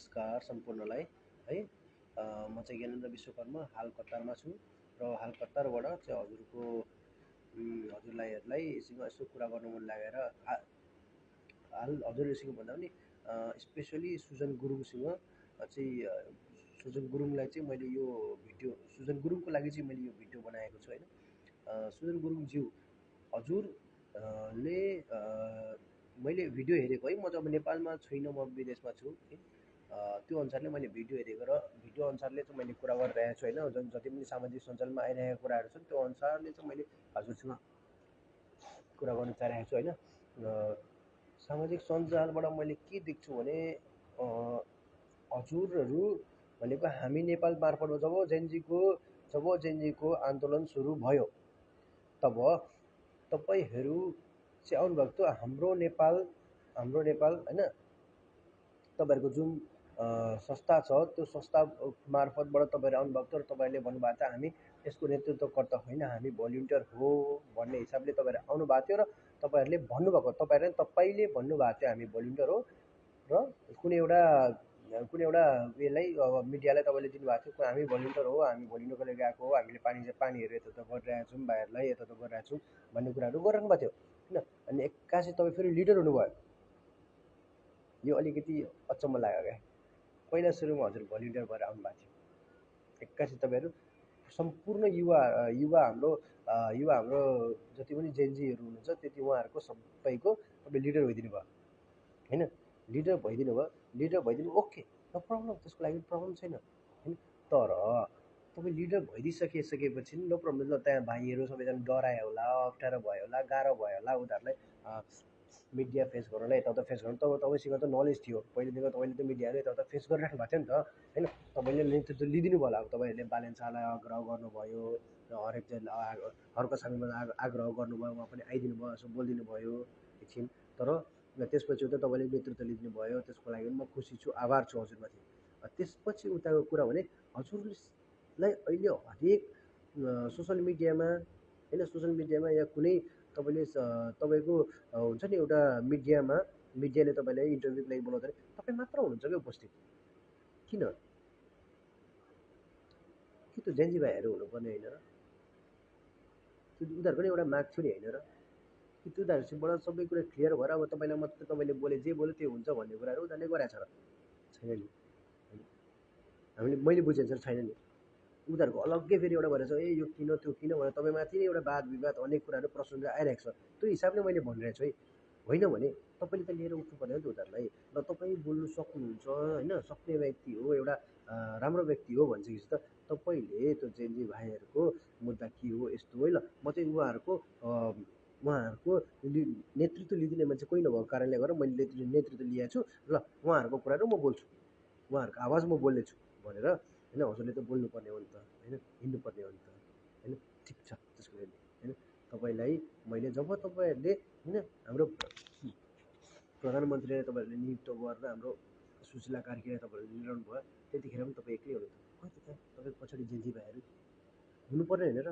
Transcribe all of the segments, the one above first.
नमस्कार सम्पूर्णलाई है। म चाहिँ ज्ञानेन्द्र विश्वकर्मा हाल कतारमा छु र हाल कतारबाट चाहिँ हजुरलाई यसो कुरा गर्नु मन लागेर हाल हजुरहरूसँग भन्दा पनि स्पेसली सुजन गुरुङसँग चाहिँ सुजन गुरुङलाई चाहिँ मैले यो भिडियो सुजन गुरुङको लागि चाहिँ मैले यो भिडियो बनाएको छु होइन। सुजन गुरुङज्यू हजुरले मैले भिडियो हेरेको है, म जब नेपालमा छुइनँ, म विदेशमा छु है। त्यो अनुसारले मैले भिडियो हेरेको र भिडियो अनुसारले चाहिँ मैले कुरा गरिरहेको छु होइन। जति पनि सामाजिक सञ्जालमा आइरहेका कुराहरू छन् त्यो अनुसारले चाहिँ मैले हजुरसँग कुरा गर्न चाहेको छु होइन। सामाजिक सञ्जालबाट मैले के देख्छु भने हजुरहरू भनेको हामी नेपाल मार्फत जब जेनजीको आन्दोलन सुरु भयो तब तपाईँहरू चाहिँ आउनुभएको थियो हाम्रो नेपाल होइन। तपाईँहरूको जुन संस्था छ त्यो संस्था मार्फतबाट तपाईँहरू आउनुभएको थियो र तपाईँहरूले भन्नुभएको थियो हामी यसको नेतृत्वकर्ता होइन, हामी भोलिन्टियर हो भन्ने हिसाबले तपाईँहरू आउनुभएको थियो र तपाईँहरूले तपाईँले भन्नुभएको थियो हामी भोलिन्टियर हो र कुनै एउटा उयोलाई मिडियालाई तपाईँले दिनुभएको थियो हामी भोलिन्टियर हो, हामी भोलिन्टियरको लागि गएको हो, हामीले पानीहरू यता गरिरहेको छौँ, भाइहरूलाई यता गरिरहेको छौँ भन्ने कुराहरू गरिरहनु भएको थियो होइन। अनि एक्कासी तपाईँ फेरि लिडर हुनुभयो, यो अलिकति अचम्म लाग्यो क्या। पहिला सुरुमा हजुर भलिन्टियर भएर आउनुभएको थियो, एक्कासी तपाईँहरू सम्पूर्ण युवा हाम्रो जति पनि जेनजीहरू हुनुहुन्छ त्यति उहाँहरूको सबैको तपाईँ लिडर भइदिनु भयो होइन। लिडर भइदिनु ओके, नो प्रब्लम, त्यसको लागि प्रब्लम छैन होइन। तर तपाईँ लिडर भइदिइसकेपछि नो प्रब्लम, ल त्यहाँ भाइहरू सबैजना डरायो होला, अप्ठ्यारो भयो होला, गाह्रो भयो होला उनीहरूलाई मिडिया फेस गर्नलाई, यताउता फेस गर्नु। तपाईँसँग त नलेज थियो पहिलेदेखि, तपाईँले त मिडियाहरू यताउता फेस गरिराख्नु भएको थियो नि त होइन। तपाईँले नेतृत्व लिइदिनु भयो होला, अब तपाईँहरूले बालेन्सालाई आग्रह गर्नुभयो र हरको सामीमा आग्रह गर्नुभयो, उहाँ पनि आइदिनु भयो, यसो बोलिदिनु भयो एकछिन। तर त्यसपछि उता तपाईँले नेतृत्व लिइदिनु भयो, त्यसको लागि म खुसी छु, आभार छु हजुरमाथि। त्यसपछि उताको कुरा भने हजुरलाई अहिले हरेक सोसियल मिडियामा या कुनै तपाईँको हुन्छ नि एउटा मिडियाले तपाईँलाई इन्टरभ्यूको लागि बोलाउँदाखेरि तपाईँ मात्र हुनुहुन्छ क्या उपस्थित। किन कि त्यो जेन्जी भाइहरू हुनुपर्ने होइन र? त्यो उनीहरूको नि एउटा माग थियो नि होइन र? कि त्यो उनीहरूसितबाट सबै कुरा क्लियर भएर अब तपाईँलाई मात्रै तपाईँले जे बोल्यो त्यो हुन्छ भन्ने कुराहरू उनीहरूले गरेको छ र छैन नि? मैले बुझेको छैन नि। उनीहरूको अलग्गै फेरि एउटा भएर छ, यो किन त्यो किन भनेर तपाईँमाथि नै एउटा वाद विवाद अनेक कुराहरू प्रश्नहरू आइरहेको छ। त्यो हिसाबले मैले भनिरहेको छु है। होइन भने तपाईँले त लिएर उठ्नु पर्ने हो नि त उनीहरूलाई। र तपाईँ बोल्नु सक्नुहुन्छ होइन, सक्ने व्यक्ति हो, एउटा राम्रो व्यक्ति हो भनिसकेपछि त तपाईँले त्यो जेनजी भाइहरूको मुद्दा के हो यस्तो हो है। ल म चाहिँ उहाँहरूको नेतृत्व लिइदिने मान्छे कोही नभएको कारणले गर्दा मैले नेतृत्व लिएको छु। ल उहाँहरूको कुराहरू म बोल्छु, उहाँहरूको आवाज म बोल्नेछु भनेर होइन। हजुरले त बोल्नुपर्ने हो नि त होइन, हिँड्नुपर्ने हो नि त होइन। ठिक छ, त्यसको लागि होइन तपाईँलाई मैले जब तपाईँहरूले होइन हाम्रो प्रधानमन्त्रीले तपाईँहरूले नियुक्त गरेर हाम्रो सुशीला कार्कीलाई तपाईँहरूले लिइरहनु भयो, त्यतिखेर पनि तपाईँ एक्लै हुनुहुन्छ। खोइ त त्यहाँ तपाईँको पछाडि जेनजी भाइहरू हुनुपर्ने होइन र?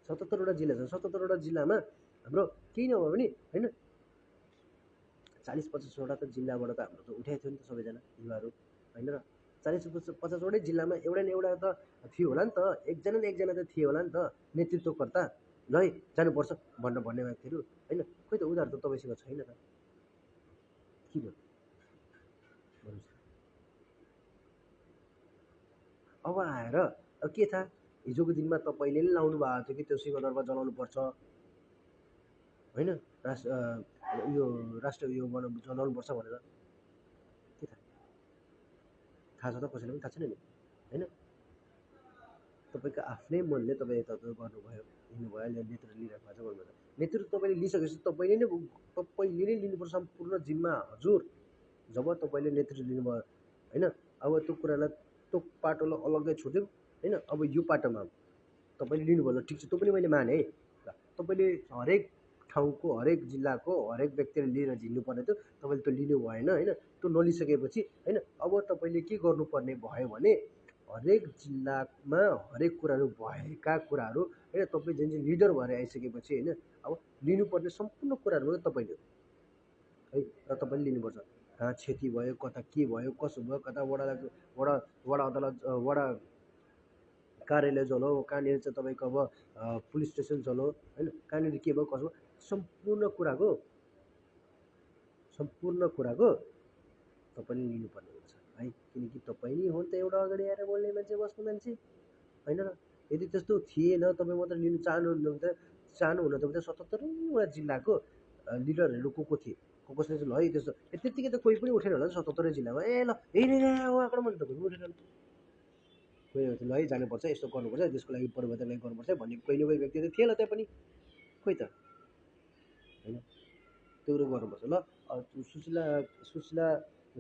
77वटा जिल्ला छ, 77वटा जिल्लामा हाम्रो केही नभए पनि होइन 40-50वटा त जिल्लाबाट त हाम्रो त उठाएको थियो नि त सबैजना युवाहरू होइन र? 40-50वटै जिल्लामा एउटा न एउटा त थियो होला नि त, एकजना न एकजना त थियो होला नि त नेतृत्वकर्ता। ल है जानुपर्छ भन्ने व्यक्तिहरू होइन। खोइ त उनीहरू त तपाईँसँग छैन त, किन भन्नुहोस्? अब आएर अब के थाहा, हिजोको दिनमा तपाईँले नै लाउनु भएको थियो कि त्यो सिंहदरबार जलाउनुपर्छ होइन, राष्ट्र यो जलाउनुपर्छ भनेर। के थाहा छ त? कसैले पनि थाहा छैन नि होइन। तपाईँको आफ्नै मनले तपाईँ यताउता गर्नुभयो, हिँड्नुभयो, नेतृत्व लिइराख्नु भएको छ भन्नुभयो। नेतृत्व तपाईँले लिइसकेपछि तपाईँले नै लिनुपर्छ सम्पूर्ण जिम्मा हजुर। जब तपाईँले नेतृत्व लिनुभयो होइन, अब त्यो कुरालाई त्यो पाटोलाई अलग्गै छोड्दिउँ होइन। अब यो पाटोमा तपाईँले लिनुभयो, ल ठिक छ, त्यो पनि मैले माने है। ल तपाईँले हरेक ठाउँको हरेक जिल्लाको हरेक व्यक्तिले लिएर हिँड्नुपर्ने थियो, तपाईँले त्यो लिनु भएन होइन। त्यो नलिइसकेपछि होइन अब तपाईँले के गर्नुपर्ने भयो भने हरेक जिल्लामा हरेक कुराहरू भएका कुराहरू होइन तपाईँ जुन चाहिँ लिडर भएर आइसकेपछि होइन अब लिनुपर्ने सम्पूर्ण कुराहरू तपाईँले है र तपाईँले लिनुपर्छ। कहाँ क्षति भयो, कता के भयो, कसो भयो, कता वडा वडा अदालत वडा कार्यालय चलो, कहाँनिर चाहिँ तपाईँको अब पुलिस स्टेसन चलो होइन, कहाँनिर के भयो कसो, सम्पूर्ण कुराको तपाईँले लिनुपर्ने हुन्छ है। किनकि तपाईँ नै हो नि त एउटा अगाडि आएर बोल्ने मान्छे, बस्ने मान्छे होइन र। यदि त्यस्तो थिएन, तपाईँ मात्र लिनु चाहनुहुन्न भने त 77वटा जिल्लाको लिडरहरू को थिए, कसले चाहिँ ल है त्यस्तो त्यत्तिकै त कोही पनि उठेन होला नि 77 जिल्लामा, ए ल उहाँबाट मैले त कोही पनि उठेन, कोही ल है जानुपर्छ, यस्तो गर्नुपर्छ, देशको लागि परिवर्तन लागि गर्नुपर्छ भन्ने कोही न कोही व्यक्ति त थिएन त्यहाँ पनि, खोइ त होइन। त्यो कुरो गर्नुपर्छ ल। सुशीला सुशीला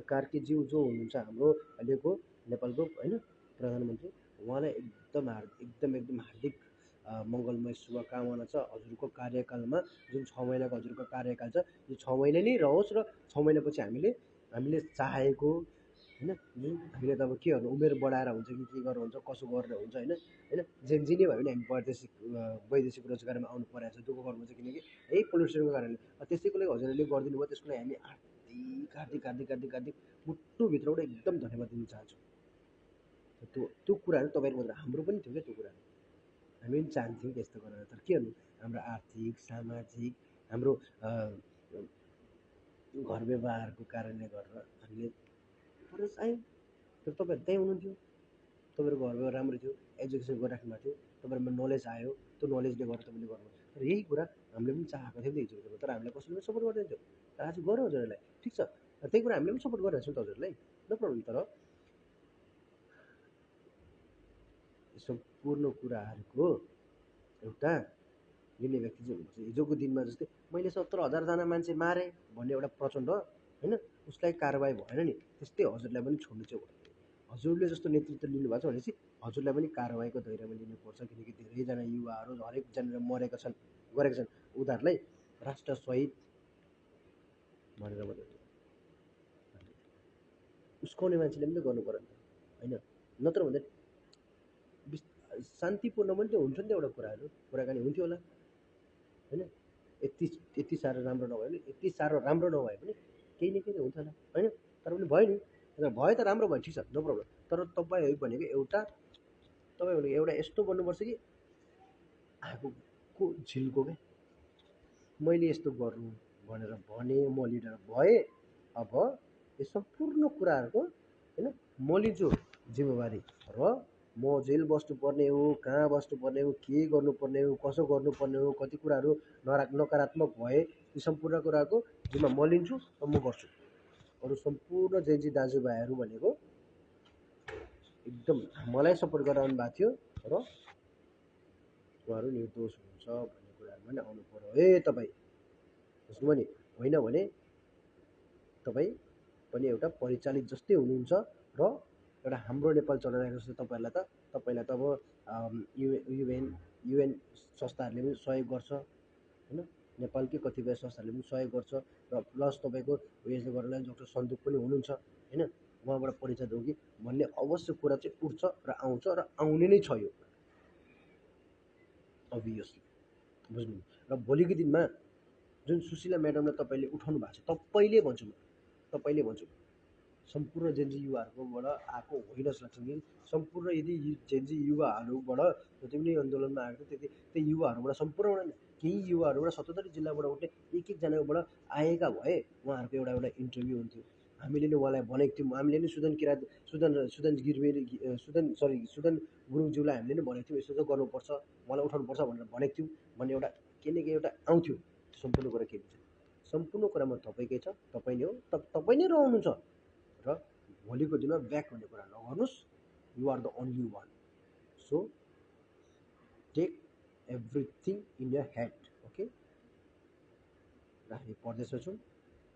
कार्कीज्यू जो हुनुहुन्छ हाम्रो अहिलेको नेपालको होइन प्रधानमन्त्री, उहाँलाई एकदम हार्दिक मङ्गलमय शुभकामना छ। हजुरको कार्यकालमा जुन 6 महिनाको हजुरको कार्यकाल छ, यो 6 महिना नै रहोस् र 6 महिनापछि हामीले चाहेको होइन, जुन हामीले त अब के गर्नु, उमेर बढाएर हुन्छ कि के गरेर हुन्छ, कसो गरेर हुन्छ होइन होइन, जेन्जी नै भयो भने हामी वैदेशिक रोजगारमा आउनु परेको छ, दुःख गर्नुहुन्छ किनकि यही पोल्युसनको कारणले। त्यसैको लागि हजुरहरूले गरिदिनु भयो, त्यसको लागि हामी हार्दिक मुटुभित्रबाट एकदम धन्यवाद दिन चाहन्छौँ। त्यो कुराहरू तपाईँको मात्र, हाम्रो पनि थियो क्या त्यो कुराहरू, हामी पनि चाहन्थ्यौँ त्यस्तो गरेर, तर के गर्नु, हाम्रो आर्थिक सामाजिक हाम्रो घर व्यवहारको कारणले गरेर हामीले पर आयौँ। तर तपाईँहरू त्यहीँ हुनुहुन्थ्यो, तपाईँहरूको घर व्यवहार राम्रो थियो, एजुकेसन गरिराख्नु भएको थियो, तपाईँहरूमा नलेज आयो, त्यो नलेजले गरेर तपाईँले गर्नुभयो। तर यही कुरा हामीले पनि चाहेको थियौँ नि त, तर हामीलाई कसैले पनि सपोर्ट गर्दैन थियो। र आज गरौँ हजुरहरूलाई, ठिक छ, त्यही कुरा हामीले पनि सपोर्ट गरिरहेको छौँ त हजुरलाई, नो प्रब्लम। तर सम्पूर्ण कुराहरूको एउटा लिने व्यक्ति चाहिँ हुनुपर्छ। हिजोको दिनमा जस्तै मैले 70,000जना मान्छे मारेँ भन्ने एउटा प्रचण्ड होइन, उसलाई कारवाही भएन नि, त्यस्तै हजुरलाई पनि छोड्नु चाहिँ हुँदैन। हजुरले जस्तो नेतृत्व लिनुभएको छ भनेपछि हजुरलाई पनि कारवाहीको दायरामा लिनुपर्छ। किनकि धेरैजना युवाहरू हरेकजना गरेका छन्, उनीहरूलाई राष्ट्र शहीद भनेर भन्नु, उस्काउने मान्छेले पनि त गर्नु पर्यो नि त होइन। नत्र भने शान्तिपूर्ण पनि त्यो हुन्छ नि त, एउटा कुराकानी हुन्थ्यो होला होइन। यति साह्रो राम्रो नभए पनि, केही न केही त हुन्छ होला होइन। तर पनि भयो नि, भयो त राम्रो भयो, ठिक छ, नो प्रब्लम। तर तपाईँ भनेको एउटा यस्तो गर्नुपर्छ कि आगोको झिल्को क्या, मैले यस्तो गर्नु भनेर भने म लिडर भएँ, अब यो सम्पूर्ण कुराहरूको होइन म लिन्छु जिम्मेवारी, र म जेल बस्नुपर्ने हो, कहाँ बस्नुपर्ने हो, के गर्नुपर्ने हो, कसो गर्नुपर्ने हो, कति कुराहरू नकारात्मक भए ती सम्पूर्ण कुराको जिम्मा म लिन्छु र म गर्छु। अरू सम्पूर्ण जेन्जी दाजुभाइहरू भनेको एकदम मलाई सपोर्ट गरेर आउनु भएको थियो र उहाँहरू निर्दोष हुनुहुन्छ भन्ने कुराहरूमा नि आउनु पर्यो है तपाईँ, बुझ्नुभयो नि। होइन भने तपाईँ पनि एउटा परिचालित जस्तै हुनुहुन्छ र एउटा हाम्रो नेपाल चलाइरहेको जस्तो तपाईँलाई त अब युएन संस्थाहरूले पनि सहयोग गर्छ होइन, नेपालकै कतिपय संस्थाहरूले पनि सहयोग गर्छ, र प्लस तपाईँको उयसले गर्दा डाक्टर सन्दुक पनि हुनुहुन्छ होइन, उहाँबाट परिचय हो कि भन्ने अवश्य कुरा चाहिँ उठ्छ र आउँछ र आउने नै छ यो अभियसली, बुझ्नु। र भोलिको दिनमा जुन सुशीला म्याडमलाई तपाईँले उठाउनु भएको छ, तपाईँले भन्छु सम्पूर्ण जेन्जी युवाहरूकोबाट आएको होइन सक्छ कि सम्पूर्ण यदि जेन्जी युवाहरूबाट जति पनि आन्दोलनमा आएको थियो त्यही युवाहरूबाट सम्पूर्ण केही युवाहरूबाट 77 जिल्लाबाट उठ्ने एकजनाबाट आएका भए उहाँहरूको एउटा इन्टरभ्यू हुन्थ्यो। हामीले नै उहाँलाई भनेको थियौँ, हामीले नै सुदन गुरुङज्यूलाई हामीले नै भनेको थियौँ, यस्तो गर्नुपर्छ, उहाँलाई उठाउनुपर्छ भनेर भनेको थियौँ भन्ने एउटा के न के एउटा आउँथ्यो। सम्पूर्ण कुरा के हुन्छ, सम्पूर्ण कुरामा तपाईँकै छ, तपाईँ नै हो, तपाईँ नै रहनुहुन्छ। र भोलिको दिनमा ब्याक भन्ने कुरा नगर्नुहोस्, you are the only one, so take everything in your head, okay. र हामी परदेशमा छौँ,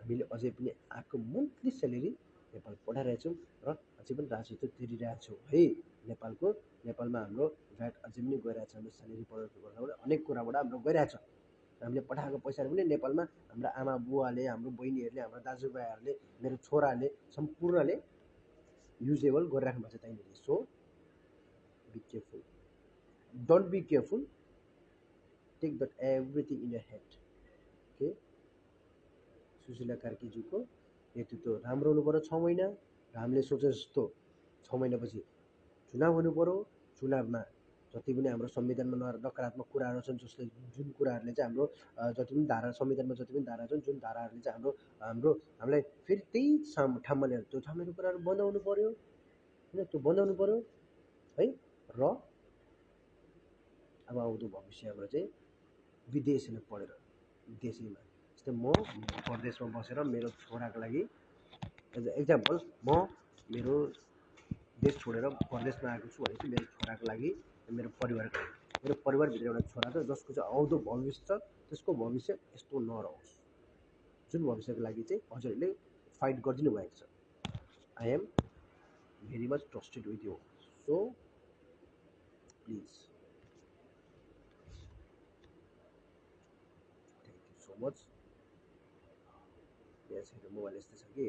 हामीले अझै पनि आएको मन्थली स्यालेरी नेपाल पठाइरहेछौँ र अझै पनि राजस्व तिरिरहेछौँ है नेपालमा हाम्रो भ्याट अझै पनि गइरहेछ, हाम्रो स्यालेरी पठाउनु अनेक कुराबाट हाम्रो गइरहेछ। हामीले पठाएको पैसाहरू पनि नेपालमा हाम्रो आमा बुवाले, हाम्रो बहिनीहरूले, हाम्रो दाजुभाइहरूले, मेरो छोराले सम्पूर्णले युजेबल गरिराख्नु भएको छ त्यहीँनिर। So be careful, don't be careful, take that everything in your head, okay. Sushila कार्कीज्यूको नेतृत्व राम्रो हुनु पऱ्यो 6 महिना र हामीले सोचे जस्तो 6 महिनापछि चुनाव हुनु पऱ्यो। चुनावमा जति पनि हाम्रो संविधानमा नकारात्मक कुराहरू छन् जसले जुन कुराहरूले चाहिँ हाम्रो जति पनि धारा संविधानमा जति पनि धारा छन् जुन धाराहरूले चाहिँ हाम्रो हाम्रो हामीलाई फेरि त्यही ठाउँमा ल्याएर त्यो ठाउँमा त्यो कुराहरू बन्द हुनु पऱ्यो होइन, त्यो बन्द हुनु पऱ्यो है। र अब आउँदो भविष्यमा चाहिँ विदेशमा पढेर विदेशीमा जस्तै म परदेशमा बसेर मेरो छोराको लागि एज अ एक्जाम्पल म मेरो देश छोडेर परदेशमा आएको छु भने चाहिँ मेरो छोराको लागि मेरो परिवारको लागि मेरो परिवारभित्र एउटा छोरा छ जसको चाहिँ आउँदो भविष्य छ, त्यसको भविष्य यस्तो नरहोस्, जुन भविष्यको लागि चाहिँ हजुरहरूले फाइट गरिदिनु भएको छ। I am very much trusted with you, so please thank you so much. यहाँ छैन मोबाइल यस्तै छ कि